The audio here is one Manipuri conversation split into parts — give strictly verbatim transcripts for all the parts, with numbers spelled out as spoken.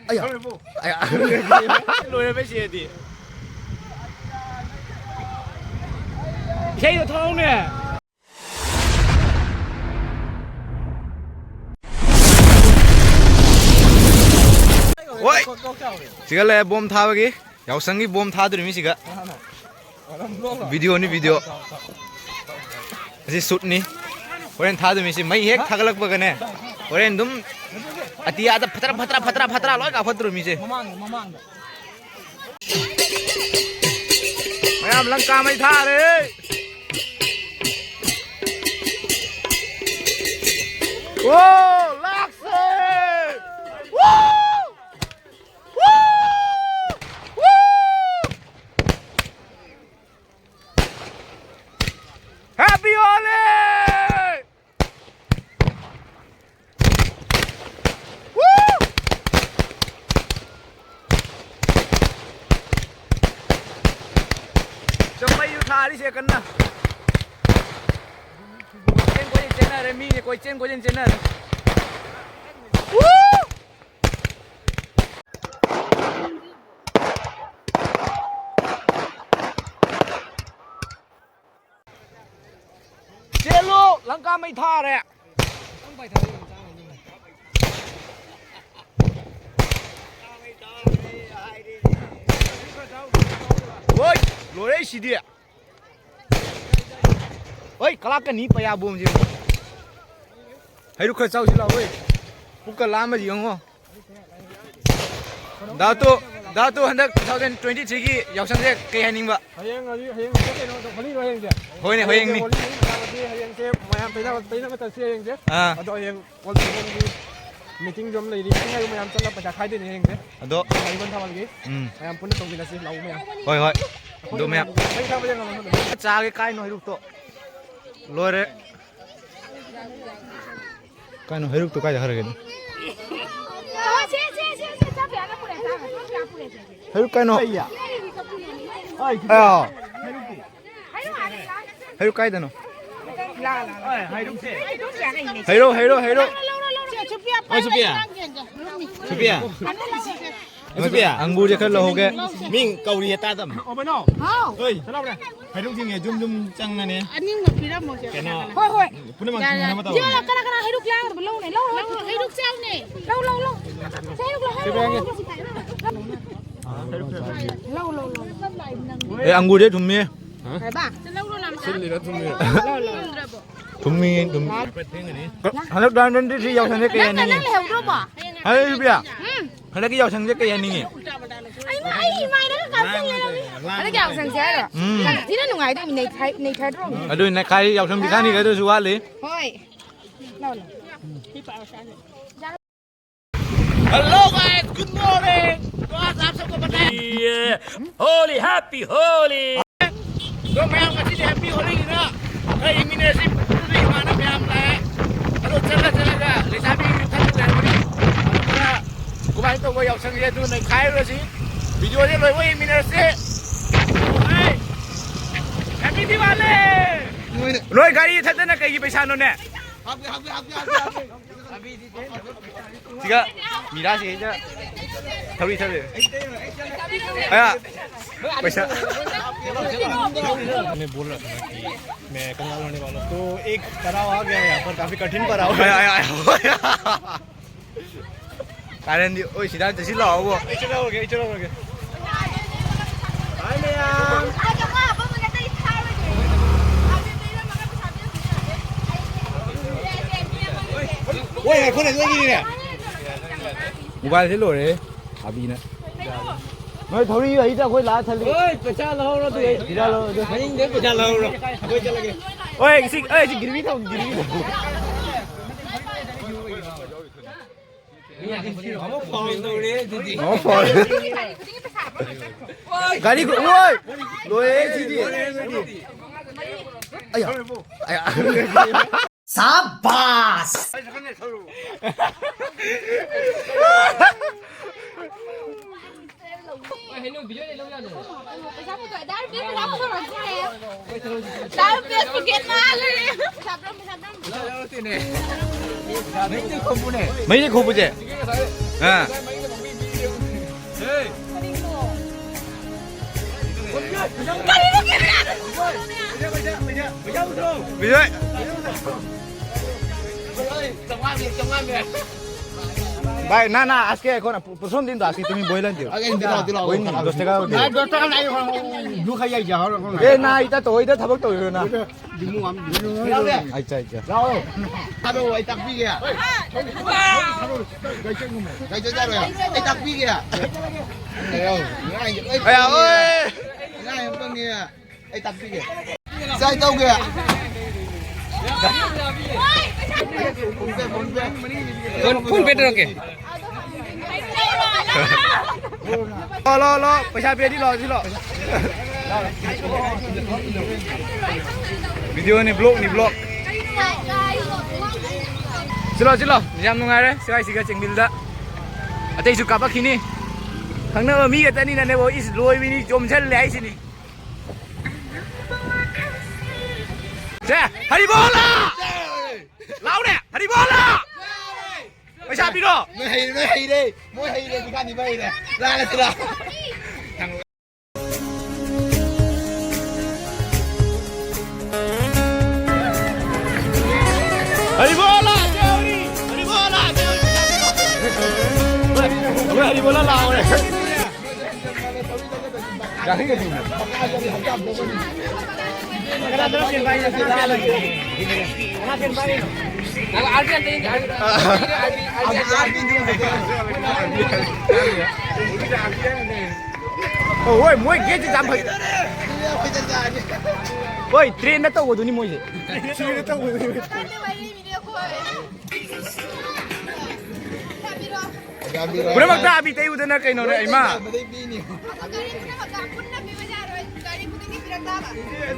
ꯑꯌꯥ꯫ ꯑꯌꯥ꯫ ꯂꯣꯏꯔꯕ ꯁꯤꯗꯤ꯫ ꯏꯁꯩꯗꯣ ꯊꯥꯎꯅꯦ꯫ ꯍꯣꯏ꯫ ꯁꯤꯒ ꯂꯩꯔꯦ ꯕꯣꯝ ꯊꯥꯕꯒꯤ꯫ ꯌꯥꯎꯁꯪꯒꯤ ꯕꯣꯝ ꯊꯥꯗꯣꯔꯤꯃꯤ ꯁꯤꯒ꯫ ꯚꯤꯗꯤꯑꯣꯅꯤ, ꯚꯤꯗꯤꯑꯣ꯫ ꯑꯁꯤ ꯁꯨꯠꯅꯤ꯫ ꯍꯣꯔꯦꯟ ꯊꯥꯗꯣꯏꯃꯤ ꯁꯤ ꯃꯩ ꯍꯦꯛ ꯊꯥꯒꯠꯂꯛꯄꯒꯅꯦ꯫ ꯍꯣꯔꯦꯟ ꯑꯗꯨꯝ ꯑꯇꯤꯌꯥꯗ ꯐꯠꯇ꯭ꯔꯥ, ꯐꯠꯇ꯭ꯔꯥ, ꯐꯠꯇ꯭ꯔꯥ, ꯐꯠꯇ꯭ꯔꯥ ꯂꯣꯏ ꯀꯥꯞꯈꯠꯇꯣꯔꯤꯃꯤ ꯁꯦ꯫ ꯃꯃꯥꯡꯗ, ꯃꯃꯥꯡꯗ꯫ ꯃꯌꯥꯝ ꯂꯪꯀꯥ ꯃꯩ ꯊꯥꯔꯦ꯫ ꯑꯣ, ꯂꯥꯛꯁꯦ꯫ ꯋꯥꯎ! ꯋꯥꯎ! ꯋꯥꯎ! Happy Holi! Woo! ꯆꯝꯄꯩꯁꯨ ꯊꯥꯔꯤꯁꯦ ꯀꯟꯅ꯫ ꯀꯣꯏꯆꯦꯟ ꯀꯣꯏꯆꯦꯟ ꯆꯦꯟꯅꯔꯦ, ꯃꯤꯁꯦ ꯀꯣꯏꯆꯦꯟ ꯀꯣꯏꯆꯦꯟ ꯆꯦꯟꯅꯔꯦ꯫ Woo! ꯆꯦꯜꯂꯨ! ꯂꯪꯀꯥ ꯃꯩ ꯊꯥꯔꯦ! ꯍꯣꯏ! ꯂꯣꯏꯔꯦ ꯁꯤꯗꯤ! ꯍꯣꯏ! ꯀꯂꯥꯛꯀꯅꯤ ꯄꯩꯌꯥ ꯕꯣꯝꯁꯦ! ꯍꯩꯔꯨꯛ ꯈꯔ ꯆꯥꯎꯁꯤ ꯂꯥꯛꯑꯣ, ꯍꯣꯏ! ꯄꯨꯛꯀ ꯂꯥꯝꯃꯗꯤ ꯌꯦꯡꯉꯣ! ꯗꯥꯇꯨ, ꯗꯥꯇꯨ ꯍꯟꯗꯛ two thousand twenty three ꯒꯤ ꯌꯥꯎꯁꯪꯁꯦ ꯀꯩ ꯍꯥꯏꯅꯤꯡꯕ? ꯍꯌꯦꯡ ꯍꯧꯖꯤꯛ, ꯍꯌꯦꯡꯁꯦ ꯀꯩꯅꯣ, ꯍꯣꯂꯤꯔꯣ ꯍꯌꯦꯡꯁꯦ? ꯍꯣꯏꯅꯦ, ꯍꯌꯦꯡꯁꯦ ꯍꯣꯂꯤꯅꯤ꯫ ꯍꯣꯂꯤꯅꯤ, ꯃꯌꯥꯝ ꯇꯩꯅꯕ, ꯇꯩꯅꯕ ꯆꯠꯁꯤ ꯍꯌꯦꯡꯁꯦ꯫ ꯑꯥ꯫ ꯑꯗꯣ ꯍꯌꯦꯡ ꯑꯣꯜ ꯁꯤꯖꯟꯒꯤ ꯃꯤꯇꯤꯡꯁꯨ ꯑꯃ ꯂꯩꯔꯤ꯫ ꯃꯤꯇꯤꯡ ꯍꯥꯏꯕꯨ ꯃꯌꯥꯝ ꯆꯠꯂꯒ ꯄꯩꯁꯥ ꯈꯥꯏꯗꯣꯏꯅꯦ ꯍꯌꯦꯡꯁꯦ꯫ ꯑꯗꯣ ꯂꯥꯏꯕꯟ ꯊꯥꯕꯜꯒꯤ ꯎꯝ꯫ ꯃꯌꯥꯝ ꯄꯨꯟꯅ ꯇꯧꯃꯤꯟꯅꯁꯤ, ꯂꯥꯛꯎ ꯃꯌꯥꯝ꯫ ꯍꯣꯏ, ꯍꯣꯏ꯫ ꯑꯗꯨ ꯃꯌꯥꯝ꯫ ꯃꯩ ꯊꯥꯕ ꯌꯦꯡꯉꯝꯃꯣ꯫ ꯆꯥꯒꯦ ꯀꯥꯏꯅꯣ ꯍꯩꯔꯨꯛꯇꯣ꯫ ꯂꯣꯏꯔꯦ꯫ ꯀꯥꯏꯅꯣ ꯍꯩꯔꯨꯛꯇꯣ ꯀꯥꯏꯗ ꯍꯥꯏꯔꯒꯦ? ꯍꯩꯔꯨꯛ ꯀꯥꯏꯅꯣ? ꯑꯩꯌꯥ꯫ ꯍꯩꯔꯨꯛ ꯀꯥꯏꯗꯅꯣ? ꯍꯩꯔꯨꯛ, ꯍꯩꯔꯨꯛ, ꯍꯩꯔꯨꯛ꯫ ꯍꯣꯏ, ꯁꯨꯄꯤꯌꯥ, ꯁꯣꯐꯤꯌꯥ, ꯁꯣꯐꯤꯌꯥ, ꯑꯪꯒꯨꯔꯁꯦ ꯈꯔ ꯂꯧꯍꯧꯒꯦ꯫ ꯃꯤꯡ ꯀꯧꯔꯤꯌꯦ ꯇꯥꯗꯕꯅꯤ꯫ ꯍꯥꯎ꯫ ꯍꯣꯏ꯫ ꯍꯩꯔꯨꯛ ꯊꯤꯡꯉꯦ, ꯖꯨꯝ ꯖꯨꯝ ꯆꯪꯉꯅꯤ꯫ ꯑꯅꯤꯡꯕ ꯄꯤꯔꯝꯃꯣꯁꯦ꯫ ꯀꯩꯅꯣ? ꯍꯣꯏ, ꯍꯣꯏ꯫ ꯄꯨꯝꯅꯃꯛ ꯌꯥꯔꯦ, ꯌꯥꯔꯦ꯫ ꯊꯤꯡꯅꯕ ꯇꯧꯔꯣ꯫ ꯌꯥꯔꯦ, ꯀꯅꯥ ꯀꯅꯥ ꯍꯩꯔꯨꯛ ꯆꯥꯒꯗꯕ? ꯂꯧꯅꯦ, ꯂꯧ, ꯂꯧ꯫ ꯍꯩꯔꯨꯛ ꯆꯥꯎꯅꯦ꯫ ꯂꯧ, ꯂꯧ, ꯂꯧ꯫ ꯁꯦ, ꯍꯩꯔꯨꯛ ꯂꯧ, ꯍꯩꯔꯨꯛ ꯂꯧ꯫ ꯂꯧ, ꯂꯧ, ꯂꯧ꯫ ꯑꯦ, ꯑꯪꯒꯨꯔꯁꯦ ꯊꯨꯝꯃꯤ꯫ ꯀꯩꯕ? ꯁꯤꯜꯂꯤꯔ ꯊꯨꯝꯃꯤꯔ? ꯂꯧ, ꯂꯧ꯫ ꯊꯨꯝꯃꯤ, ꯊꯨꯝꯃꯤ꯫ ꯍꯟꯗꯛ ꯗꯥꯏꯃꯟꯗꯤ ꯁꯤ ꯌꯥꯎꯁꯪꯁꯦ ꯀꯩ ꯅꯪ, ꯍꯥꯏꯅꯤꯡꯉꯤ? ꯅꯪ ꯂꯩꯍꯧꯗ꯭ꯔꯣꯕꯣ? ꯍꯥꯏ, ꯁꯣꯐꯤꯌꯥ꯫ ꯎꯝ꯫ ꯍꯟꯗꯛꯀꯤ ꯌꯥꯎꯁꯪꯁꯦ ꯀꯩ ꯍꯥꯏꯅꯤꯡꯉꯤ? ꯑꯩ, ꯑꯩ ꯏꯃꯥꯏꯗꯒ ꯀꯥꯞꯁꯤꯜꯂꯦ ꯂꯧꯏ꯫ ꯍꯟꯗꯛꯀꯤ ꯌꯥꯎꯁꯪꯁꯦ ꯍꯥꯏꯔꯣ? ꯎꯝ꯫ ꯌꯥꯝ ꯊꯤꯅ ꯅꯨꯡꯉꯥꯏꯗꯣꯏ ꯅꯩꯊ-, ꯅꯩꯊꯗ꯭ꯔꯣ? ꯑꯗꯨ ꯅꯩꯈꯥꯏ ꯌꯥꯎꯁꯪ ꯄꯤꯈꯥꯅꯤ ꯈꯔꯁꯨ ꯋꯥꯠꯂꯤ꯫ ꯍꯣꯏ꯫ ꯂꯥꯎ, ꯂꯥꯎ꯫ Hello guys, good morning. तो आज आप सबको पता है ये होली, happy होली. ꯑꯗꯣ ꯃꯌꯥꯝ ꯉꯁꯤꯗꯤ ꯍꯦꯄꯤ ꯍꯣꯂꯤꯅꯤꯅ ꯈꯔ ꯌꯦꯡꯃꯤꯟꯅꯔꯁꯤ꯫ ꯄꯨꯟꯅ ꯏꯃꯥꯟꯅꯕ ꯃꯌꯥꯝ ꯂꯥꯛꯑꯦ꯫ ꯑꯗꯣ ꯆꯠꯂ ꯆꯠꯂꯒ ꯂꯩꯁꯥꯕꯤ ꯈꯔꯁꯨ ꯂꯩꯔꯝꯒꯅꯤ꯫ ꯑꯗꯨ ꯈꯔ ꯀꯃꯥꯏꯅ ꯇꯧꯕ ꯌꯥꯎꯁꯪꯁꯦ ꯑꯗꯨ ꯅꯩꯈꯥꯏꯔꯨꯔꯁꯤ꯫ ꯚꯤꯗꯤꯑꯣꯁꯦ ꯂꯣꯏꯕ ꯌꯦꯡꯃꯤꯟꯅꯔꯁꯤ꯫ ꯍꯥꯏ! ꯍꯦꯄꯤ ꯗꯤꯋꯥꯂꯤ! ꯅꯣꯏ ꯒꯥꯔꯤ ꯊꯠꯇꯅ ꯀꯩꯒꯤ ꯄꯩꯁꯥꯅꯣꯅꯦ? ꯁꯤꯒ ꯃꯤꯔꯥꯁꯤꯒ ꯊꯧꯔꯤ ꯊꯧꯔꯤ꯫ ꯑꯌꯥ, ꯄꯩꯁꯥ꯫ मैं बोल रहा था ना कि मैं कंगाल होने वाला हूँ, तो एक पड़ाव आ गया है यहाँ पर, काफी कठिन पड़ाव है। आया, आया, आया। ꯀꯥꯔꯟꯗꯤ, ꯑꯣꯏ, ꯁꯤꯗ ꯆꯠꯁꯤꯜꯂꯛꯑꯣꯕꯣ꯫ ꯏꯆꯦ ꯂꯧꯔꯒꯦ, ꯏꯆꯦ ꯂꯧꯔꯒꯦ꯫ ꯍꯥꯏ ꯃꯌꯥꯝ꯫ ꯍꯣꯏ, ꯑꯩꯈꯣꯏꯅ ꯅꯣꯏꯒꯤꯅꯤꯅꯦ꯫ ꯃꯣꯕꯥꯏꯜꯁꯦ ꯂꯣꯏꯔꯦ, ꯑꯕꯤꯅ꯫ ꯅꯣꯏ ꯊꯧꯔꯤ ꯍꯩꯗ ꯑꯩꯈꯣꯏ ꯂꯥꯛꯑ ꯊꯜꯂꯤ꯫ ꯍꯣꯏ, ꯄꯩꯁꯥ ꯂꯧꯍꯧꯔꯣ ꯑꯗꯨ꯫ ꯄꯩꯁꯥ ꯂꯧꯍꯧꯔꯣ ꯑꯗꯨ꯫ ꯃꯅꯤꯡꯗ ꯄꯩꯁꯥ ꯂꯧꯍꯧꯔꯣ꯫ ꯑꯩꯈꯣꯏ ꯆꯠꯂꯒꯦ꯫ ꯍꯣꯏ, ꯁꯤ, ꯑꯩ ꯁꯤ ꯒꯤꯔꯕꯤ ꯊꯝ, ꯒꯤꯔꯕꯤ ꯊꯝ꯫ ꯑꯃꯨꯛ ꯐꯣꯟ ꯇꯧꯔꯦ ꯑꯗꯨꯗꯤ꯫ ꯑꯃꯨꯛ ꯐꯣꯟ꯫ ꯒꯥꯔꯤ ꯈꯨ-, ꯑꯣꯏ! ꯂꯣꯏꯔꯦ ꯁꯤꯗꯤ꯫ ꯑꯌꯥ꯫ ꯑꯌꯥ꯫ ꯁꯥꯕꯥꯁ! ꯃꯩꯁꯦ ꯈꯨꯕꯁꯦ꯫ ꯑꯥ꯫ ꯀꯔꯤꯅꯣ camera ꯗ ꯇꯧꯔꯣꯅꯦ? ꯕꯤꯖꯣꯏ꯫ भाई, ना, ना, आज के এখন প্রথম দিন তো, আজকে তুমি বইলেন দিও। আগে দিলাও, দিলাও। ওই নি, দশ টাকা দিও। না, দশ টাকা নাই, এখন দু খাই যাই, যা, এখন এ, না, এটা তো, ওইটা থাবক তো হইল না। দিমু আমি, দিমু। আচ্ছা, আচ্ছা। ꯂꯥꯛꯑꯣ꯫ ꯊꯥꯔꯛꯑꯣ, ꯑꯩ ꯇꯥꯛꯄꯤꯒꯦ꯫ ꯀꯩ ꯆꯠ ꯌꯥꯔꯣꯏ? ꯑꯩ ꯇꯥꯛꯄꯤꯒꯦ꯫ ꯑꯌꯥ, ꯑꯣꯏ꯫ ꯉꯥ ꯌꯥꯝ ꯄꯪꯉꯦ꯫ ꯑꯩ ꯇꯥꯛꯄꯤꯒꯦ꯫ ꯁꯥꯏ ꯇꯧꯒꯦ꯫ ꯐꯣꯟ, ꯐꯣꯟ ꯄꯦ ꯇꯧꯔꯛꯀꯦ꯫ ꯂꯣ, ꯂꯣ, ꯂꯣ, ꯄꯩꯁꯥ ꯄꯤꯔꯗꯤ ꯂꯣ, ꯁꯤ ꯂꯣ꯫ Video ꯅꯤ, vlog ꯅꯤ, vlog꯫ ꯁꯤꯂꯣ, ꯁꯤꯂꯣ, ꯌꯥꯝ ꯅꯨꯡꯉꯥꯏꯔꯦ ꯁꯤꯋꯥꯏꯁꯤꯒ ꯆꯤꯡꯃꯤꯜꯗ꯫ ꯑꯇꯩꯁꯨ ꯀꯥꯞꯄꯛꯈꯤꯅꯤ꯫ ꯈꯪꯅꯕ ꯃꯤ ꯈꯛꯇꯅꯤꯅꯅꯦꯕꯣ, ꯏꯁ, ꯂꯣꯏꯕꯤꯅꯤ, ꯆꯣꯝꯁꯤꯜꯂꯦ ꯍꯥꯏꯁꯤꯅꯤ꯫ ꯁꯦ, ꯍꯔꯤꯕꯣꯂꯥ! ꯂꯥꯎꯅꯦ, ꯍꯔꯤꯕꯣꯂꯥ! ꯄꯩꯁꯥ ꯄꯤꯔꯣ꯫ ꯅꯣꯏ ꯍꯩꯔꯦ, ꯅꯣꯏ ꯍꯩꯔꯦ꯫ ꯃꯣꯏ ꯍꯩꯔꯦ, ꯄꯩꯁꯥ ꯅꯤꯕ ꯍꯩꯔꯦ꯫ ꯂꯥꯛꯑꯦ, ꯂꯥꯛꯑꯦ꯫ ꯍꯔꯤꯕꯣꯂꯥ, ꯆꯦ ꯍꯧꯔꯤ! ꯍꯔꯤꯕꯣꯂꯥ, ꯆꯦ ꯍꯧꯔꯤ! ꯍꯔꯤꯕꯣꯂꯥ ꯂꯥꯎꯔꯦ꯫ ꯑꯣ, ꯍꯣꯏ, ꯃꯣꯏ ꯒꯦꯠꯁꯦ ꯌꯥꯝ ꯐꯩ꯫ ꯍꯣꯏ, ꯇ꯭ꯔꯦꯟꯗ ꯇꯧꯕꯗꯨꯅꯤ ꯃꯣꯏꯁꯦ꯫ ꯇ꯭ꯔꯦꯟꯗ ꯇꯧꯕꯗꯨꯅꯤ꯫ ꯄꯨꯝꯅꯃꯛꯇ ꯑꯕꯤ ꯇꯩꯌꯨꯗꯅ ꯀꯩꯅꯣꯅꯦ, ꯏꯃꯥ?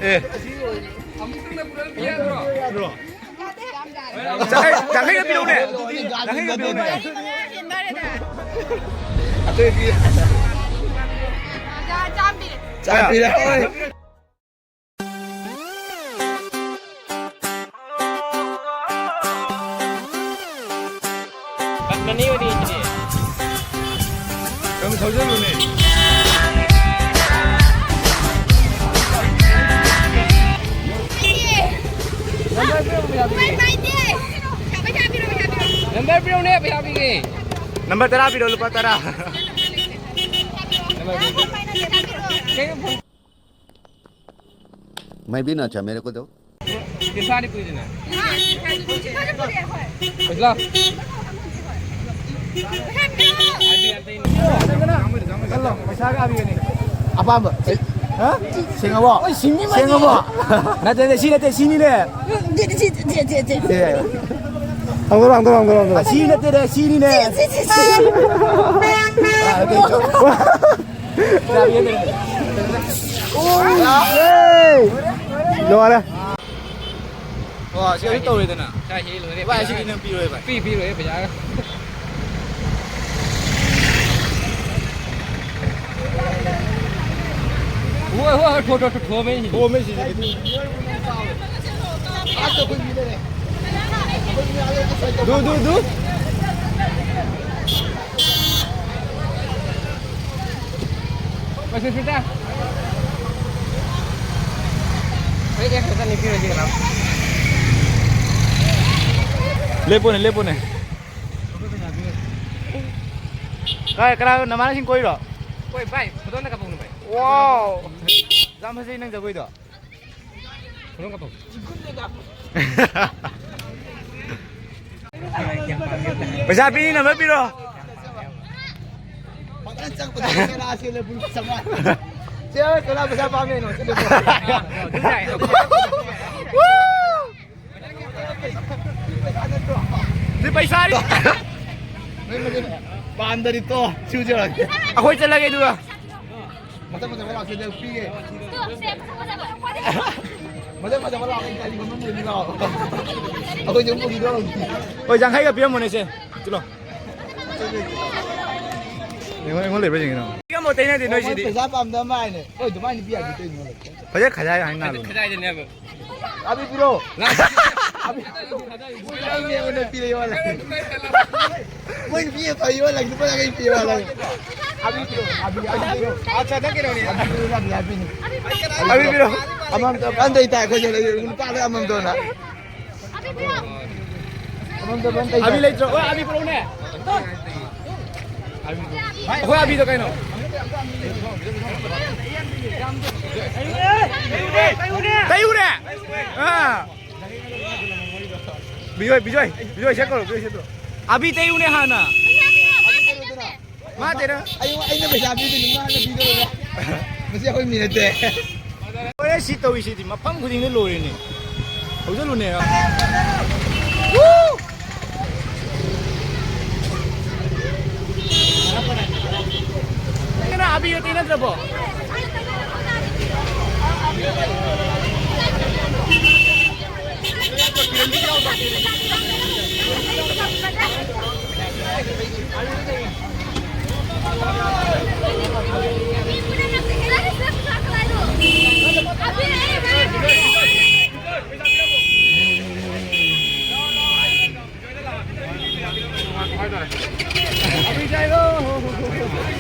ꯑꯦ꯫ ꯌꯥꯡꯈꯩ, ꯌꯥꯡꯈꯩꯒ ꯄꯤꯔꯛꯎꯅꯦ꯫ ꯌꯥꯡꯈꯩꯒ ꯄꯤꯔꯛꯎꯅꯦ꯫ ꯑꯇꯩꯗꯤ ꯆꯥꯕꯤꯔꯛꯑꯣꯏ꯫ ꯀꯛꯅꯅꯦꯕꯅꯤ ꯁꯤꯗꯤ꯫ ꯊꯧꯖꯜꯂꯨꯅꯦ꯫ ꯅꯝꯕꯔ ꯄꯤꯔꯛꯑꯣ, ꯄꯩꯁꯥ ꯄꯤꯒꯦ꯫ ꯅꯝꯕꯔ ꯄꯤꯔꯛꯎꯅꯦ, ꯄꯩꯁꯥ ꯄꯤꯒꯦ꯫ ꯅꯝꯕꯔ ꯇꯔꯥ ꯄꯤꯔꯛꯑꯣ, ꯂꯨꯄꯥ ꯇꯔꯥ꯫ ꯀꯩꯅꯣ ꯐꯣꯟ मैं भी नाचा मेरे को दो। ये साड़ी पूरी देना। पिछला। ꯆꯠꯂꯣ, ꯄꯩꯁꯥꯒ ꯑꯕꯤꯒꯅꯤ꯫ ꯑꯄꯥꯝꯕ꯫ ꯍꯥ? ꯁꯦꯡꯉꯕꯣ? ꯍꯣꯏ, ꯁꯤꯡꯉꯤ ꯃꯥꯗꯤ꯫ ꯁꯦꯡꯉꯕꯣ? ꯅꯠꯇꯦ, ꯅꯠꯇꯦ, ꯁꯤ ꯅꯠꯇꯦ, ꯁꯤꯅꯤꯅꯦ꯫ ꯁꯤ, ꯁꯤ, ꯁꯤ, ꯁꯤ, ꯁꯤ꯫ ꯁꯤ꯫ ꯍꯪꯗꯣꯔꯣ, ꯍꯪꯗꯣꯔꯣ, ꯍꯪꯗꯣꯔꯣ, ꯍꯪꯗꯣꯔꯣ꯫ ꯑꯁꯤ ꯅꯠꯇꯦꯅꯦ, ꯁꯤꯅꯤꯅꯦ꯫ ꯁꯤ, ꯁꯤ, ꯁꯤ, ꯁꯤ꯫ ꯑꯥ, ꯑꯗꯨꯗꯤ ꯆꯣ-, ꯂꯣꯏꯔꯦ꯫ ꯑꯣ, ꯑꯁꯤ ꯑꯗꯨ ꯇꯧꯔꯦꯗꯅ꯫ ꯁꯥꯏ ꯍꯦꯛ ꯂꯣꯏꯔꯦ, ꯚꯥꯏ, ꯄꯩꯁꯥ꯫ ꯑꯁꯤꯗꯤ ꯅꯪ ꯄꯤꯔꯣꯏ, ꯚꯥꯏ꯫ ꯄꯤ, ꯄꯤꯔꯣꯏ, ꯄꯩꯁꯥꯒ꯫ ꯍꯣꯏ, ꯍꯣꯏ, ꯍꯣꯏ, ꯊꯣ-, ꯊꯣ-, ꯊꯣ-, ꯊꯣꯝꯃꯦ ꯁꯤꯗꯤ꯫ ꯊꯣꯝꯃꯦ ꯁꯤꯗꯤ꯫ ꯗꯨ, ꯗꯨ, ꯗꯨ꯫ ꯄꯩꯁꯥ ꯁꯤꯗ꯫ ꯑꯩ ꯑꯦꯛꯁ ꯈꯛꯇ ꯅꯤꯄꯤꯔꯣꯏꯁꯤ ꯀꯅꯥ? ꯂꯦꯞꯄꯨꯅꯦ, ꯂꯦꯞꯄꯨꯅꯦ꯫ ꯀꯥꯏ, ꯀꯅꯥ, ꯅꯃꯥꯟꯅꯕꯁꯤꯡ ꯀꯣꯏꯔꯣ? ꯀꯣꯏ ꯚꯥꯏ, ꯐꯣꯇꯣ ꯑꯝꯇ ꯀꯥꯞꯄꯛꯎꯅꯦ ꯚꯥꯏ꯫ ꯋꯥꯎ! ꯌꯥꯝ ꯐꯖꯩ ꯅꯪ ꯖꯒꯣꯏꯗꯣ꯫ ꯐꯣꯇꯣ ꯀꯥꯞꯄꯛꯎ꯫ ꯄꯩꯁꯥ ꯄꯤꯅꯕ ꯄꯤꯔꯣ꯫ ꯐꯖꯅ ꯆꯪꯕꯗ ꯀꯅꯥ ꯁꯤ ꯂꯦꯞꯄꯨ ꯆꯥꯝꯃꯉꯥ꯫ ꯆꯦ, ꯀꯅꯥ ꯄꯩꯁꯥ ꯄꯥꯝꯃꯦ ꯌꯦꯡꯉꯣ, ꯁꯤ ꯂꯦꯞꯄꯨ꯫ ꯁꯤ ꯄꯩꯁꯥꯅꯤ꯫ ꯄꯥꯟꯗꯗꯤ ꯇꯣ, ꯁꯤꯕꯨ ꯆꯠꯂꯒꯦ꯫ ꯑꯩꯈꯣꯏ ꯆꯠꯂꯒꯦ ꯑꯗꯨꯒ꯫ ꯃꯊꯪ ꯃꯊꯪ ꯂꯥꯛꯁꯤꯗ ꯄꯤꯒꯦ꯫ ꯃꯊꯪ ꯃꯊꯪ ꯂꯥꯛꯑꯣ, ꯑꯩ ꯒꯥꯔꯤ ꯃꯅꯨꯡ ꯂꯩꯅꯤ ꯂꯥꯛꯑꯣ꯫ ꯑꯩꯈꯣꯏꯁꯨ ꯄꯨꯈꯤꯗꯣ꯫ ꯍꯣꯏ, ꯌꯥꯡꯈꯩꯒ ꯄꯤꯔꯝꯃꯣꯅꯦ ꯁꯦ꯫ ꯆꯠꯂꯣ꯫ ꯑꯩꯉꯣꯟ, ꯑꯩꯉꯣꯟ ꯂꯩꯕ꯭ꯔꯥ ꯌꯦꯡꯒꯦ ꯇꯧꯅꯤ꯫ ꯄꯤꯔꯝꯃꯣ, ꯇꯩꯅꯗꯦ ꯅꯣꯏ ꯁꯤꯗꯤ꯫ ꯄꯩꯁꯥ ꯄꯥꯝꯗꯕ ꯃꯥꯏꯅꯦ꯫ ꯍꯣꯏ, ꯑꯗꯨꯃꯥꯏꯅ ꯄꯤ ꯌꯥꯗꯦ ꯀꯩꯅꯣ꯫ ꯐꯖꯅ ꯈꯖꯥꯏ ꯍꯥꯏꯅ ꯅꯥꯜꯂꯨꯅꯦ꯫ ꯈꯖꯥꯏꯗꯅꯦꯕ꯫ ꯑꯗꯨ ꯄꯤꯔꯣ꯫ ꯑꯕꯤ, ꯃꯣꯏꯅ ꯄꯤꯔꯛꯑꯣ ꯍꯥꯏ꯫ ꯃꯣꯏꯅ ꯄꯤꯔꯛꯑꯣ ꯍꯥꯏ, ꯂꯨꯄꯥ ꯌꯥꯡꯈꯩ ꯄꯤꯔꯛꯑꯣ ꯍꯥꯏ꯫ ꯑꯕꯤ ꯄꯤꯔꯛꯑꯣ, ꯑꯕꯤ, ꯑꯕꯤ ꯄꯤꯔꯛꯑꯣ꯫ ꯑꯠꯆꯥ, ꯅꯪ ꯀꯩꯅꯣꯅꯦ꯫ ꯑꯕꯤ ꯄꯤꯔꯛꯑꯣ, ꯑꯕꯤ ꯄꯤꯔꯛꯑꯣ꯫ ꯑꯕꯤ ꯄꯤꯔꯛꯑꯣ꯫ ꯑꯃꯃꯝꯇ ꯀꯟꯅ ꯇꯩ ꯇꯥꯏ ꯑꯩꯈꯣꯏꯁꯦ, ꯂꯨꯄꯥ ꯑꯃꯃꯝꯇ ꯑꯣꯏꯅ꯫ ꯑꯕꯤ ꯂꯩꯇ꯭ꯔꯣ? ꯑꯣꯏ, ꯑꯕꯤ ꯄꯨꯔꯛꯎꯅꯦ꯫ ꯑꯩꯈꯣꯏ ꯑꯕꯤꯗꯣ ꯀꯩꯅꯣ? ꯇꯩꯌꯨꯅꯦ! ꯑꯥ! ꯕꯤꯖꯣꯏ, ꯕꯤꯖꯣꯏ, ꯕꯤꯖꯣꯏ ꯁꯦꯠꯈ꯭ꯔꯣ, ꯕꯤꯖꯣꯏ ꯁꯦꯠꯈ꯭ꯔꯣ꯫ ꯑꯕꯤ ꯇꯩꯌꯨꯅꯦ ꯍꯥꯟꯅ꯫ ꯃꯥ ꯇꯩꯔ-, ꯑꯩ, ꯑꯩꯅ ꯄꯩꯁꯥ ꯄꯤꯗꯣꯏꯅꯤ, ꯃꯥꯅ ꯄꯤꯗꯣꯏꯔ? ꯃꯁꯤ ꯑꯩꯈꯣꯏ ꯃꯤ ꯅꯠꯇꯦ꯫ ꯂꯣꯏꯔꯦ, ꯁꯤ ꯇꯧꯔꯤꯁꯤꯗꯤ ꯃꯐꯝ ꯈꯨꯗꯤꯡꯗ ꯂꯣꯏꯔꯦꯅꯦ꯫ ꯍꯧꯖꯤꯜꯂꯨꯅꯦ꯫ ꯀꯅꯥ ꯑꯕꯤꯒ ꯇꯤꯟꯅꯗ꯭ꯔꯕꯣ?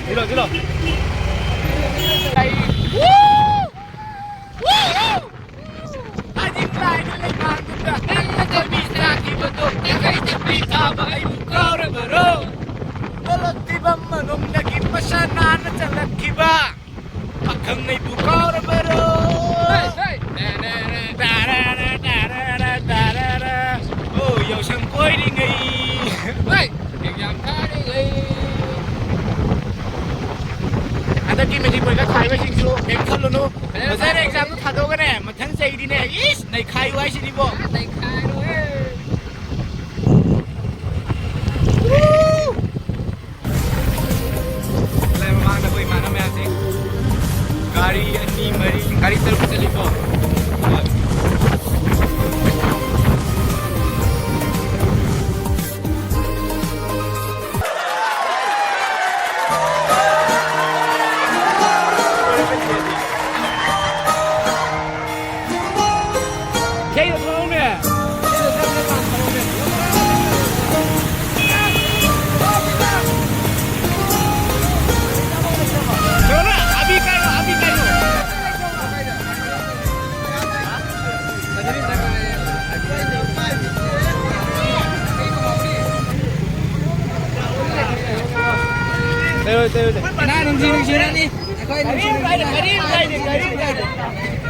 ꯊꯤꯜꯂꯣ, ꯊꯤꯜꯂꯣ꯫ ꯍꯥꯏꯗꯤ ꯂꯥꯏꯅ ꯂꯩꯕꯥꯛꯇꯨꯗ ꯅꯪꯅ ꯊꯕꯤ ꯆꯥꯈꯤꯕꯗꯣ, ꯅꯪ ꯑꯩ ꯊꯕꯤ ꯊꯥꯕ ꯑꯩꯕꯨ ꯀꯥꯎꯔꯕꯔꯣ? ꯇꯣꯂꯣꯞ ꯐꯤꯕꯝ ꯃꯅꯨꯡꯗꯒꯤ ꯃꯁꯥ ꯅꯥꯟꯅ ꯆꯠꯂꯛꯈꯤꯕ꯫ ꯄꯥꯈꯪ ꯑꯩꯕꯨ ꯀꯥꯎꯔꯕꯔꯣ? ꯍꯦ, ꯍꯦ꯫ ꯇꯥꯔꯥꯔꯥ, ꯇꯥꯔꯥꯔꯥ, ꯇꯥꯔꯥꯔꯥ, ꯇꯥꯔꯥꯔꯥ꯫ ꯑꯣ, ꯌꯥꯎꯁꯪ ꯀꯣꯏꯔꯤꯉꯩ꯫ ꯍꯦ, exam ꯊꯥꯔꯤꯉꯩ꯫ ꯍꯟꯗꯛꯀꯤ ꯃꯦꯇ꯭ꯔꯤꯛ ꯄꯔꯤꯈꯥ ꯊꯥꯔꯤꯕꯁꯤꯡꯁꯨ ꯀꯩꯝ ꯈꯜꯂꯨꯅꯨ꯫ ꯐꯖꯅ ꯐꯖꯅ examꯗꯨ ꯊꯥꯗꯣꯛꯑꯒꯅꯦ, ꯃꯊꯪ ꯆꯍꯤꯗꯤꯅꯦ, ꯏꯁ, ꯅꯩꯈꯥꯏꯌꯨ ꯍꯥꯏꯁꯤꯅꯤꯕꯣ꯫ ꯅꯩꯈꯥꯏꯔꯣꯍꯦ꯫ ꯂꯩ ꯃꯃꯥꯡꯗ ꯑꯩꯈꯣꯏ ꯏꯃꯥꯟꯅꯕ ꯃꯌꯥꯝꯁꯦ ꯒꯥꯔꯤ ꯑꯅꯤ, ꯃꯔꯤ, ꯒꯥꯔꯤ ꯇꯔꯨꯛ ꯆꯠꯂꯤꯀꯣ꯫ ꯏꯁꯩꯗꯣ ꯊꯥꯔꯛꯎꯅꯦ꯫ ꯇꯩꯔꯣꯏ, ꯇꯩꯔꯣꯏ, ꯇꯩꯔꯣꯏ꯫ ꯀꯅꯥ ꯅꯨꯡꯁꯤ ꯅꯨꯡꯁꯤꯅꯅꯤ? ꯑꯩꯈꯣꯏ ꯅꯨꯡꯁꯤ ꯅꯨꯡꯁꯤꯅ꯫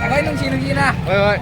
ꯑꯩꯈꯣꯏ ꯅꯨꯡꯁꯤ ꯅꯨꯡꯁꯤꯅ꯫ ꯍꯣꯏ, ꯍꯣꯏ꯫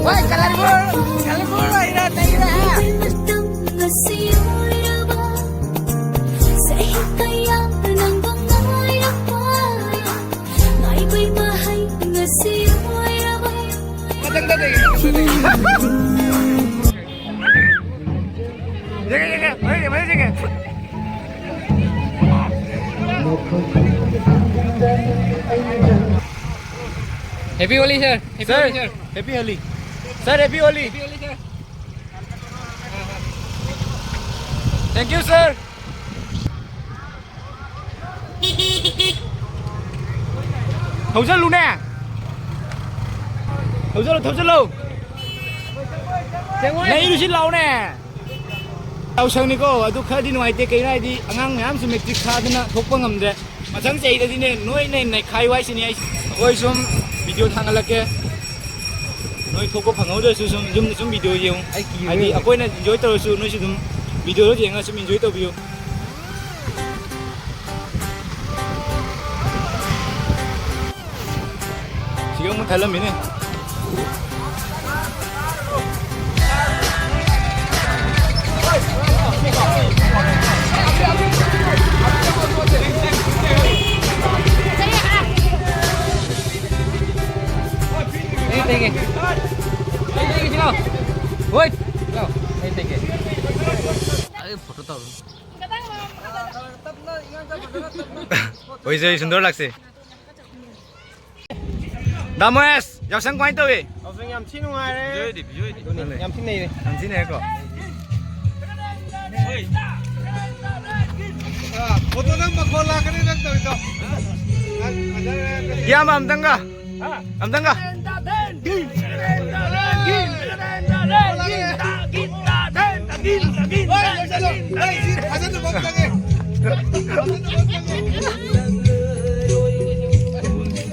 ꯍꯣꯏ, colourful, colourful ꯑꯣꯏꯔ ꯂꯩꯔꯦ꯫ ꯃꯊꯪꯗ ꯂꯩ, ꯃꯊꯪꯗ ꯂꯩ꯫ ꯌꯦꯡꯉꯦ, ꯌꯦꯡꯉꯦ, ꯃꯊꯪ ꯌꯦꯡꯉꯦ꯫ Happy Holi, sir. Happy Sir, Holi, sir. Happy Holi. Sir, Happy Holi. Happy Holi, sir. Thank you, sir. ꯊꯧꯖꯜꯂꯨꯅꯦ꯫ ꯊꯧꯖꯜꯂꯨ, ꯊꯧꯖꯜꯂꯨ꯫ ꯅꯩꯔꯨꯁꯤ ꯂꯥꯎꯅꯦ꯫ ꯌꯥꯎꯁꯪꯅꯤꯀꯣ, ꯑꯗꯨ ꯈꯔꯗꯤ ꯅꯨꯡꯉꯥꯏꯇꯦ꯫ ꯀꯩꯅꯣ ꯍꯥꯏꯗꯤ, ꯑꯉꯥꯡ ꯃꯌꯥꯝꯁꯨ matric ꯊꯥꯗꯅ ꯊꯣꯛꯄ ꯉꯝꯗ꯭ꯔꯦ꯫ ꯃꯊꯪ ꯆꯍꯤꯗꯗꯤꯅꯦ, ꯅꯣꯏꯅ ꯍꯦꯟꯅ ꯅꯩꯈꯥꯏꯌꯨ ꯍꯥꯏꯁꯤꯅꯤ ꯑꯩ꯫ ꯑꯩꯈꯣꯏ ꯁꯨꯝ video ꯊꯥꯡꯒꯠꯂꯛꯀꯦ꯫ ꯅꯣꯏ ꯊꯣꯛꯄ ꯐꯪꯍꯧꯗ꯭ꯔꯁꯨ ꯁꯨꯝ ꯌꯨꯝꯗ ꯁꯨꯝ video ꯌꯦꯡꯉꯨ꯫ ꯑꯩ ꯀꯤꯔꯦ꯫ ꯍꯥꯏꯗꯤ ꯑꯩꯈꯣꯏꯅ enjoy ꯇꯧꯔꯁꯨ ꯅꯣꯏꯁꯨ ꯑꯗꯨꯝ videoꯗꯣ ꯌꯦꯡꯉꯒ ꯁꯨꯝ enjoy ꯇꯧꯕꯤꯌꯨ꯫ ꯁꯤꯒ ꯑꯃꯨꯛ ꯊꯜꯂꯝꯃꯤꯅꯦ꯫ ꯑꯩ ꯇꯩꯒꯦ꯫ ꯑꯩ ꯇꯩꯒꯦ, ꯁꯤ ꯂꯥꯎ꯫ ꯍꯣꯏ꯫ ꯂꯥꯎ꯫ ꯑꯩ ꯇꯩꯒꯦ꯫ ꯑꯩ photo ꯇꯧꯔꯨ꯫ ꯑꯣꯏꯖꯩ ꯁꯨꯟꯗꯔ ꯂꯥꯛꯁꯦ꯫ ꯗꯥ ꯃꯣꯍꯦꯁ, ꯌꯥꯎꯁꯪ ꯀꯃꯥꯏꯅ ꯇꯧꯏ? ꯌꯥꯎꯁꯪ ꯌꯥꯝ ꯊꯤ ꯅꯨꯡꯉꯥꯏꯔꯦ꯫ ꯕꯤꯖꯣꯏꯗꯤ, ꯕꯤꯖꯣꯏꯗꯤ꯫ ꯑꯗꯨꯅꯤ, ꯌꯥꯝ ꯊꯤ ꯅꯩꯔꯦ꯫ ꯌꯥꯝ ꯊꯤ ꯅꯩꯔꯦꯀꯣ꯫ ꯑꯥ, ꯐꯣꯇꯣ ꯅꯪ ꯃꯈꯣꯟ ꯂꯥꯛꯀꯅꯤ ꯅꯪ ꯇꯧꯔꯤꯗꯣ꯫ ꯏꯌꯥꯝꯕ ꯑꯝꯇꯪꯒ꯫ ꯑꯝꯇꯪꯒ꯫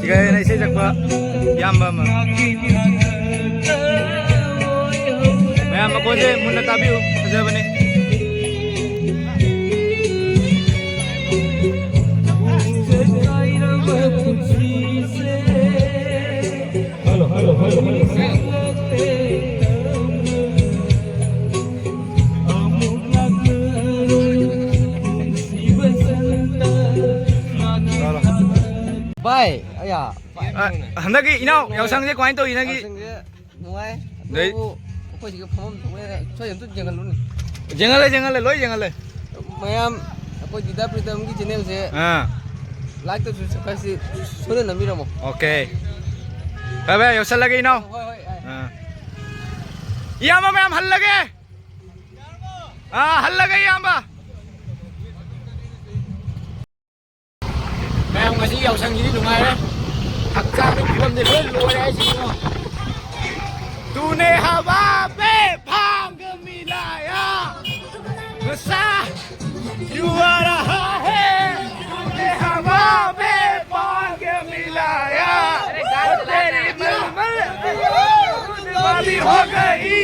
ꯁꯤꯒꯥꯏꯅ ꯏꯁꯩ ꯁꯛꯄ ꯏꯌꯥꯝꯕ ꯑꯃ꯫ ꯃꯌꯥꯝ ꯃꯈꯣꯟꯁꯦ ꯃꯨꯟꯅ ꯇꯥꯕꯤꯌꯨ, ꯐꯖꯕꯅꯤ꯫ ꯚꯥꯏ, ꯑꯌꯥ꯫ ꯑ, ꯍꯟꯗꯛꯀꯤ ꯏꯅꯥꯎ ꯌꯥꯎꯁꯪꯁꯦ ꯀꯃꯥꯏꯅ ꯇꯧꯏ ꯅꯪꯒꯤ? ꯌꯥꯎꯁꯪꯁꯦ ꯅꯨꯡꯉꯥꯏ꯫ ꯑꯗꯩ ꯑꯗꯨꯕꯨ ꯑꯩꯈꯣꯏ ꯁꯤꯒ ꯐꯝꯐꯝ ꯊꯣꯛꯄꯅꯤꯅ ꯁ꯭ꯋꯥꯏꯗ ꯑꯝꯇ ꯌꯦꯡꯍꯜꯂꯨꯅꯦ꯫ ꯌꯦꯡꯍꯜꯂꯦ, ꯌꯦꯡꯍꯜꯂꯦ, ꯂꯣꯏ ꯌꯦꯡꯍꯜꯂꯦ꯫ ꯃꯌꯥꯝ ꯑꯩꯈꯣꯏ ꯗꯤꯗꯥ ꯄ꯭ꯔꯤꯇꯝꯒꯤ ꯆꯦꯅꯦꯜꯁꯦ ꯑꯥ꯫ ꯂꯥꯏꯛꯇꯁꯨ ꯁꯕꯁꯀ꯭ꯔꯥꯏꯕꯁꯤ ꯁꯣꯏꯗꯅ ꯅꯝꯕꯤꯔꯝꯃꯣ꯫ ꯑꯣꯀꯦ꯫ ꯚꯥꯏ, ꯚꯥꯏ, ꯌꯧꯁꯜꯂꯒꯦ ꯏꯅꯥꯎ꯫ ꯍꯣꯏ, ꯍꯣꯏ, ꯌꯥꯏ꯫ ꯑꯥ꯫ ꯏꯌꯥꯝꯕ ꯃꯌꯥꯝ ꯍꯜꯂꯒꯦ꯫ ꯑꯥ, ꯍꯜꯂꯒꯦ ꯏꯌꯥꯝꯕ꯫ ꯃꯌꯥꯝ ꯉꯁꯤ ꯌꯥꯎꯁꯪꯁꯤꯗꯤ ꯅꯨꯡꯉꯥꯏꯔꯦ꯫ ꯍꯛꯆꯥꯡꯒꯤ ꯐꯤꯕꯝꯗꯤ ꯂꯣꯏ ꯂꯣꯏꯔꯦ ꯍꯥꯏꯁꯤꯅꯤꯉꯣ꯫ तूने हवा में भांग मिलाया, नशा क्यों आ रहा है? तूने हवा में भांग मिलाया, तेरी मलमल वाली हो गई।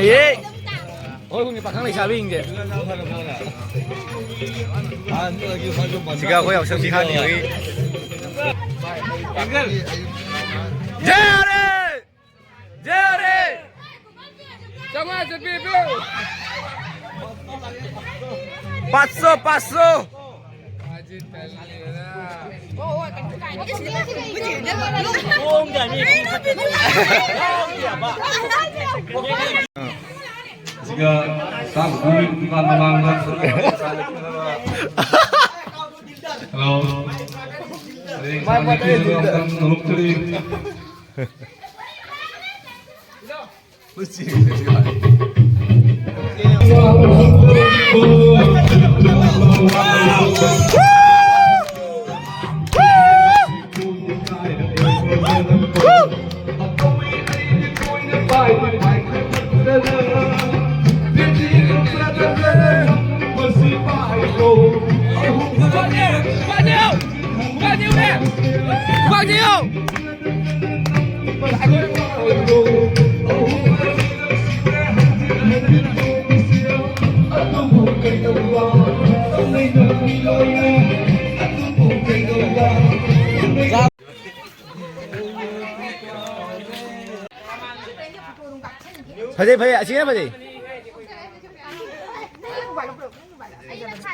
ये ꯑꯩꯈꯣꯏ ꯈꯨꯟꯒꯤ ꯄꯥꯈꯪ ꯂꯩꯁꯥꯕꯤꯁꯤꯡꯁꯦ꯫ ꯁꯤꯒ ꯑꯩꯈꯣꯏ ꯌꯥꯎꯁꯪ ꯄꯤꯊꯥꯅꯤꯡꯕꯒꯤ꯫ J R A! J R A! ꯆꯥꯝꯃꯉꯥ ꯆꯠꯄꯤ ꯄꯤꯌꯨ꯫ ꯄꯥꯁꯣ, ꯄꯥꯁꯣ꯫ ꯆꯥꯛ ꯄꯨꯕꯒꯤ ꯗꯨꯀꯥꯟ ꯃꯃꯥꯡꯗ꯫ ꯍꯜꯂꯣ꯫ ꯑꯗꯩ ꯃꯥꯏ ꯄꯥꯛꯑꯦ꯫ ꯑꯝꯇꯪ ꯅꯣꯂꯨꯛꯇꯗꯤ꯫ ꯐꯖꯩ, ꯐꯖꯩ, ꯑꯁꯤꯅ ꯐꯖꯩ꯫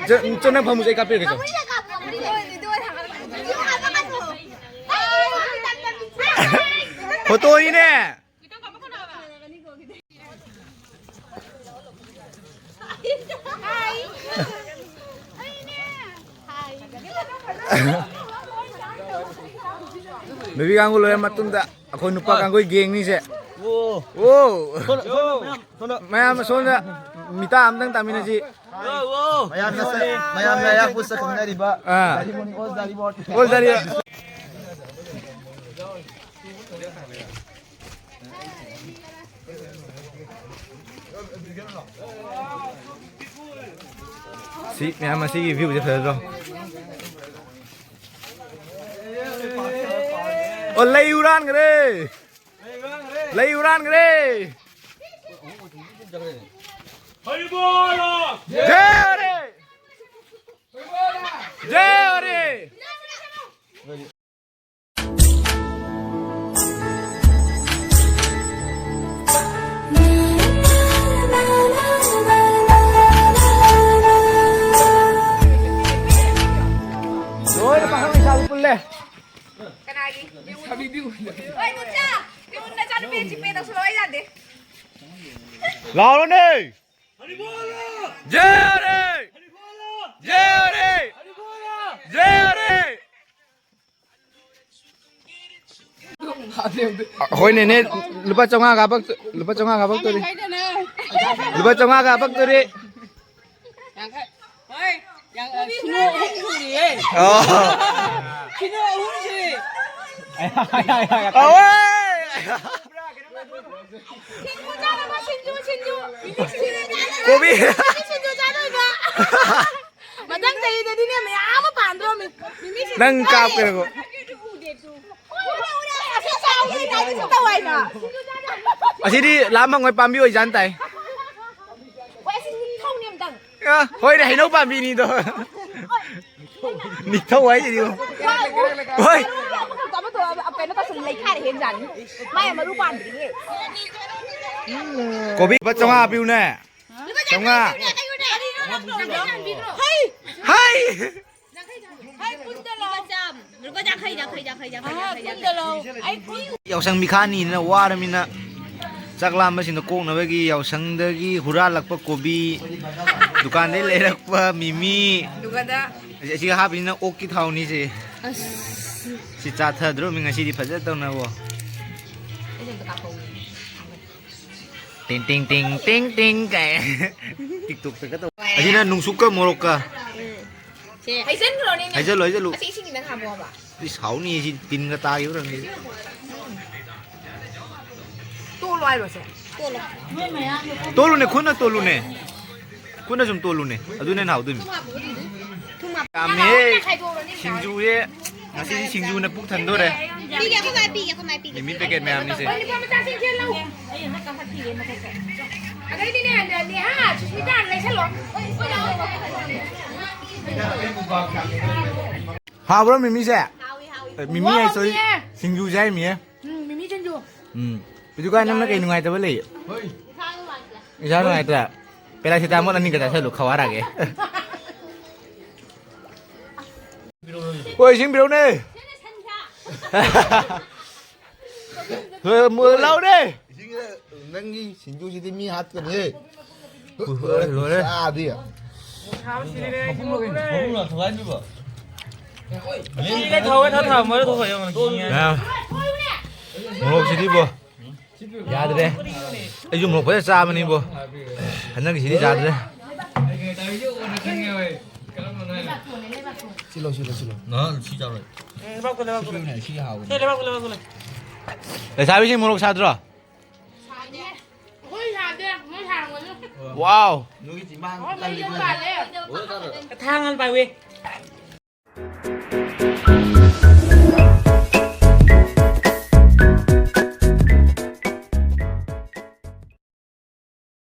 ꯆꯣ, ꯆꯣ, ꯅꯪ ꯐꯝꯃꯨꯁꯦ, ꯑꯩ ꯀꯥꯞꯄꯤꯔꯒꯦ, ꯆꯣ꯫ ꯐꯣꯇꯣꯅꯤꯅꯦ꯫ ꯅꯨꯄꯤ ꯀꯥꯡꯕꯨ ꯂꯣꯏꯔ ꯃꯇꯨꯡꯗ ꯑꯩꯈꯣꯏ ꯅꯨꯄꯥ ꯀꯥꯡꯒꯨꯒꯤ ꯒꯦꯡꯅꯤꯁꯦ꯫ ꯑꯣ꯫ ꯑꯣ꯫ ꯁꯣꯝꯗ, ꯁꯣꯝꯗ ꯃꯌꯥꯝ, ꯁꯣꯝꯗ꯫ ꯃꯌꯥꯝ ꯑꯁꯣꯝꯗ ꯃꯤꯇꯥ ꯑꯝꯇꯪ ꯇꯥꯃꯤꯟꯅꯁꯤ꯫ ꯑꯣ, ꯑꯣ꯫ ꯃꯌꯥꯝꯅ ꯁꯛ-, ꯃꯌꯥꯝꯅ ꯑꯩꯍꯥꯛꯄꯨ ꯁꯛꯈꯪꯅꯔꯤꯕ ꯑꯥ꯫ ꯖꯥꯔꯤꯃꯣꯟ, ꯑꯣ ꯖꯥꯔꯤꯃꯣꯟ꯫ ꯑꯣ ꯖꯥꯔꯤ꯫ ꯁꯤ ꯃꯌꯥꯝ ꯑꯁꯤꯒꯤ ꯚ꯭ꯌꯨꯁꯦ ꯐꯖꯗ꯭ꯔꯣ? ꯑꯣ, ꯂꯩ ꯍꯨꯔꯥꯟꯈ꯭ꯔꯦ! ꯂꯩ ꯍꯨꯔꯥꯟꯈ꯭ꯔꯦ! ꯖꯦ ꯍꯔꯦ! ꯖꯦ ꯍꯔꯦ! ꯂꯣꯏꯅ ꯄꯥꯈꯪ ꯂꯩꯁꯥꯕꯤ ꯄꯨꯜꯂꯦ꯫ ꯀꯅꯥꯒꯤ? ꯂꯩꯁꯥꯕꯤ ꯕꯤꯌꯨ꯫ ꯍꯣꯏ, ꯅꯨꯆꯥ! ꯕꯤꯌꯨ ꯅꯆꯥꯅꯨꯄꯤ ꯖꯤꯄꯦ ꯇꯧꯁꯜꯂꯣ, ꯑꯩ ꯌꯥꯗꯦ꯫ ꯂꯥꯎꯔꯣꯅꯦ! J R A! J R A! J R A! ꯍꯣꯏꯅꯦꯅꯦ, ꯂꯨꯄꯥ ꯆꯥꯝꯃꯉꯥ ꯀꯥꯞꯄꯛ-, ꯂꯨꯄꯥ ꯆꯥꯝꯃꯉꯥ ꯀꯥꯞꯄꯛꯇꯣꯔꯤ꯫ ꯂꯨꯄꯥ ꯆꯥꯝꯃꯉꯥ ꯀꯥꯞꯄꯛꯇꯣꯔꯤ꯫ ꯌꯥꯡꯈꯩ꯫ ꯍꯣꯏ, ꯌꯥꯡ-, ꯑ, ꯀꯤꯂꯣ ꯑꯍꯨꯝ ꯁꯨꯔꯤꯌꯦ꯫ ꯑꯣ꯫ ꯀꯤꯂꯣ ꯑꯍꯨꯝ ꯁꯨꯔꯤ꯫ ꯑꯋꯣꯏ! ꯁꯤꯡꯖꯨ ꯆꯥꯅꯕ, ꯁꯤꯡꯖꯨ, ꯁꯤꯡꯖꯨ꯫ ꯀꯣꯕꯤ꯫ ꯁꯤꯡꯖꯨ ꯆꯥꯗꯣꯏꯕ꯫ ꯃꯊꯪ ꯆꯍꯤꯗꯗꯤꯅꯦ, ꯃꯌꯥꯝ ꯑꯃ ꯄꯥꯟꯗ꯭ꯔꯣꯃꯤ꯫ ꯃꯤꯃꯤ ꯁꯤꯡꯖꯨ ꯅꯪ ꯆꯥꯔꯦ꯫ ꯀꯥꯞꯀꯦꯀꯣ꯫ ꯑꯁꯤ ꯆꯥꯎꯕ ꯂꯩꯇꯥꯏꯗ ꯁꯨꯝ ꯇꯧ ꯍꯥꯏꯅ꯫ ꯑꯁꯤꯗꯤ ꯂꯥꯝ ꯐꯪꯉꯣꯏ, ꯄꯥꯝꯕꯤ ꯑꯣꯏꯖꯥꯟ ꯇꯥꯏ꯫ ꯍꯣꯏ, ꯑꯁꯤ ꯅꯤꯡꯊꯧꯅꯦ ꯑꯝꯇꯪ꯫ ꯑ, ꯍꯣꯏꯅꯦ, ꯍꯩꯅꯧ ꯄꯥꯝꯕꯤꯅꯤꯗꯣ꯫ ꯅꯤꯡꯊꯧ ꯍꯥꯏꯁꯤꯗꯤ꯫ ꯍꯣꯏ꯫ ꯃꯔꯨ ꯑꯃꯈꯛꯇꯣ ꯑꯃꯗꯣ ꯀꯩꯅꯣ ꯇꯧꯁꯜꯂ ꯂꯩꯈꯥꯏꯔ ꯍꯦꯟꯖꯥꯠꯅꯤ꯫ ꯃꯥꯏ ꯃꯔꯨ ꯄꯥꯟꯗ꯭ꯔꯤꯌꯦ꯫ ꯀꯣꯕꯤ ꯂꯨꯄꯥ ꯆꯥꯝꯃꯉꯥ ꯄꯤꯌꯨꯅꯦ꯫ ꯆꯥꯝꯃꯉꯥ꯫ ꯍꯩ! ꯍꯩ! ꯍꯩ, ꯀꯨꯟꯗ ꯂꯧ꯫ ꯂꯨꯄꯥ ꯆꯥꯝ-, ꯂꯨꯄꯥ ꯌꯥꯡꯈꯩ, ꯌꯥꯡꯈꯩ, ꯌꯥꯡꯈꯩ, ꯌꯥꯡꯈꯩ, ꯑꯥ, ꯌꯥꯡꯈꯩ, ꯀꯨꯟꯗ ꯂꯧ꯫ ꯌꯥꯡꯈꯩ꯫ ꯑꯩ ꯀꯨꯟ꯫ ꯌꯥꯎꯁꯪ ꯃꯤꯈꯥꯅꯤꯅ ꯋꯥꯔꯃꯤꯅ ꯆꯥꯛ ꯂꯥꯝꯕꯁꯤꯡꯗ ꯀꯣꯛꯅꯕꯒꯤ ꯌꯥꯎꯁꯪꯗꯒꯤ ꯍꯨꯔꯥꯜꯂꯛꯄ ꯀꯣꯕꯤ, ꯗꯨꯀꯥꯟꯗꯩ ꯂꯩꯔꯛꯄ ꯃꯤꯃꯤ, ꯑꯗꯨꯒꯗ꯫ ꯑꯁꯤ, ꯑꯁꯤꯒ ꯍꯥꯞꯄꯤꯁꯤꯅ ꯑꯣꯛꯀꯤ ꯊꯥꯎꯅꯤꯁꯦ꯫ ꯑꯁ꯫ ꯁꯤ ꯆꯥꯊꯗ꯭ꯔꯣꯃꯤ ꯉꯁꯤꯗꯤ ꯐꯖ ꯇꯧꯅꯕꯣ꯫ ꯑꯩꯁꯦ ꯑꯝꯇ ꯀꯥꯞꯍꯧꯒꯦ꯫ ꯇꯤꯡ, ꯇꯤꯡ, ꯇꯤꯡ, ꯇꯤꯡ, ꯇꯤꯡ ꯀꯥꯏ꯫ TikTokꯇꯒ ꯇꯧ꯫ ꯑꯁꯤꯅ ꯅꯨꯡꯁꯨꯛꯀ ꯃꯣꯔꯣꯛꯀ꯫ ꯎꯝ꯫ ꯁꯦ, ꯍꯩꯖꯟꯈ꯭ꯔꯣꯅꯦ ꯅꯪ꯫ ꯍꯩꯖꯜꯂꯨ, ꯍꯩꯖꯜꯂꯨ꯫ ꯑꯁꯤ ꯏꯁꯤꯡ ꯈꯤꯇꯪ ꯍꯥꯞꯄꯣꯕ꯫ ꯏꯁ, ꯍꯥꯎꯅꯤ ꯁꯤ, ꯇꯤꯟꯒ ꯇꯥꯈꯤꯕ ꯑꯣꯏꯔꯝꯅꯤ꯫ ꯇꯣꯠꯂꯣ ꯍꯥꯏꯔꯣ ꯁꯦ? ꯇꯣꯠꯂꯣ꯫ ꯇꯣꯠꯂꯨꯅꯦ, ꯈꯨꯠꯅ ꯇꯣꯠꯂꯨꯅꯦ꯫ ꯈꯨꯠꯅ ꯁꯨꯝ ꯇꯣꯠꯂꯨꯅꯦ꯫ ꯑꯗꯨꯅ ꯍꯦꯟꯅ ꯍꯥꯎꯗꯣꯏꯅꯤ꯫ ꯊꯨꯝ ꯍꯥꯞꯄꯣ, ꯑꯗꯨꯗꯤ꯫ ꯊꯨꯝ ꯍꯥꯞꯄꯣ꯫ ꯌꯥꯝꯃꯦꯍꯦ꯫ ꯈꯥꯏꯗꯣꯛꯑꯣ, ꯅꯪ ꯁꯤꯡꯖꯨꯁꯦ꯫ ꯉꯁꯤꯗꯤ ꯁꯤꯡꯖꯨꯅ ꯄꯨꯛ ꯊꯟꯗꯣꯔꯦ꯫ ꯄꯤꯒꯦ, ꯑꯩꯈꯣꯏ ꯃꯥꯏ ꯄꯤꯒꯦ, ꯑꯩꯈꯣꯏ ꯃꯥꯏ ꯄꯤꯒꯦ꯫ ꯃꯤꯃꯤ packet ꯃꯌꯥꯝꯅꯤꯁꯦ꯫ ꯍꯣꯏ, ꯅꯨꯄꯥ ꯃꯆꯥꯁꯤꯡ ꯆꯦꯜꯂꯨ꯫ ꯑꯩ ꯑꯝꯇ ꯀꯥꯈꯠꯈꯤꯒꯦ ꯃꯊꯛꯇ꯫ ꯑꯗꯩꯗꯤꯅꯦ, ꯅꯦꯍꯥ, ꯁꯨꯁꯃꯤꯇꯥ, ꯂꯩꯁꯜꯂꯣ꯫ ꯍꯥꯎꯕ꯭ꯔꯣ ꯃꯤꯃꯤꯁꯦ? ꯍꯥꯎꯋꯤ, ꯍꯥꯎꯋꯤ꯫ ꯑꯦ, ꯃꯤꯃꯤ ꯍꯥꯏ, sorry, ꯍꯥꯎꯋꯤꯌꯦ꯫ ꯁꯤꯡꯖꯨꯁꯦ ꯍꯥꯏꯃꯤꯌꯦ꯫ ꯎꯝ, ꯃꯤꯃꯤ ꯁꯤꯡꯖꯨ꯫ ꯎꯝ꯫ ꯄꯤꯇꯨꯀꯥꯏ, ꯅꯪꯅ ꯀꯩ ꯅꯨꯡꯉꯥꯏꯇꯕ ꯂꯩ? ꯏꯁꯥ ꯅꯨꯡꯉꯥꯏꯇ꯭ꯔꯦ꯫ Paracetamol ꯑꯅꯤꯒ ꯆꯥꯁꯜꯂꯨ, ꯈꯋꯥꯔꯥꯒꯦ꯫ ꯍꯣꯏ, ꯏꯁꯤꯡ ꯄꯤꯔꯧꯅꯦ꯫ ꯍꯣꯏ, ꯃꯨ-, ꯂꯥꯎꯅꯦ꯫ ꯅꯪꯒꯤ ꯁꯤꯡꯖꯨꯁꯤꯗꯤ ꯃꯤ ꯍꯥꯠꯀꯅꯤꯍꯦ꯫ ꯂꯣꯏꯔꯦ, ꯂꯣꯏꯔꯦ꯫ ꯆꯥꯗꯤ꯫ ꯁꯤꯗ ꯊꯧꯋꯦ ꯊꯧ ꯊꯝꯃꯣꯏꯗ ꯊꯧ ꯌꯦꯡꯉꯣ꯫ ꯃꯌꯥꯝ, ꯃꯣꯔꯣꯛꯁꯤꯗꯤꯕꯣ ꯌꯥꯗ꯭ꯔꯦ꯫ ꯑꯩꯁꯨ ꯃꯣꯔꯣꯛ ꯐꯖꯅ ꯆꯥꯕꯅꯤꯕꯣ꯫ ꯍꯟꯗꯛꯀꯤꯁꯤꯗꯤ ꯌꯥꯗ꯭ꯔꯦ꯫ ꯁꯤꯂꯣ ꯁꯤꯂꯣ ꯁꯤꯂꯣ꯫ ꯂꯩꯕꯥꯛ ꯀꯨꯜꯂꯦ, ꯂꯩꯕꯥꯛ ꯀꯨꯜꯂꯦ꯫ ꯁꯤ ꯍꯥꯎꯕꯅꯤ꯫ ꯁꯤ ꯂꯩꯕꯥꯛ ꯀꯨꯜꯂꯦ, ꯂꯩꯕꯥꯛ ꯀꯨꯜꯂꯦ꯫ ꯂꯩꯁꯥꯕꯤꯁꯤꯡ ꯃꯣꯔꯣꯛ ꯁꯥꯗ꯭ꯔꯣ? ꯑꯩꯈꯣꯏ ꯁꯥꯗꯦ, ꯃꯣꯏ ꯁꯥꯔꯝꯒꯅꯤ꯫ ꯋꯥꯎ꯫ ꯑꯩꯈꯣꯏ ꯃꯩ ꯌꯧ ꯇꯥꯗꯦ꯫ ꯊꯥꯡ ꯑꯃ ꯄꯥꯏꯋꯦ꯫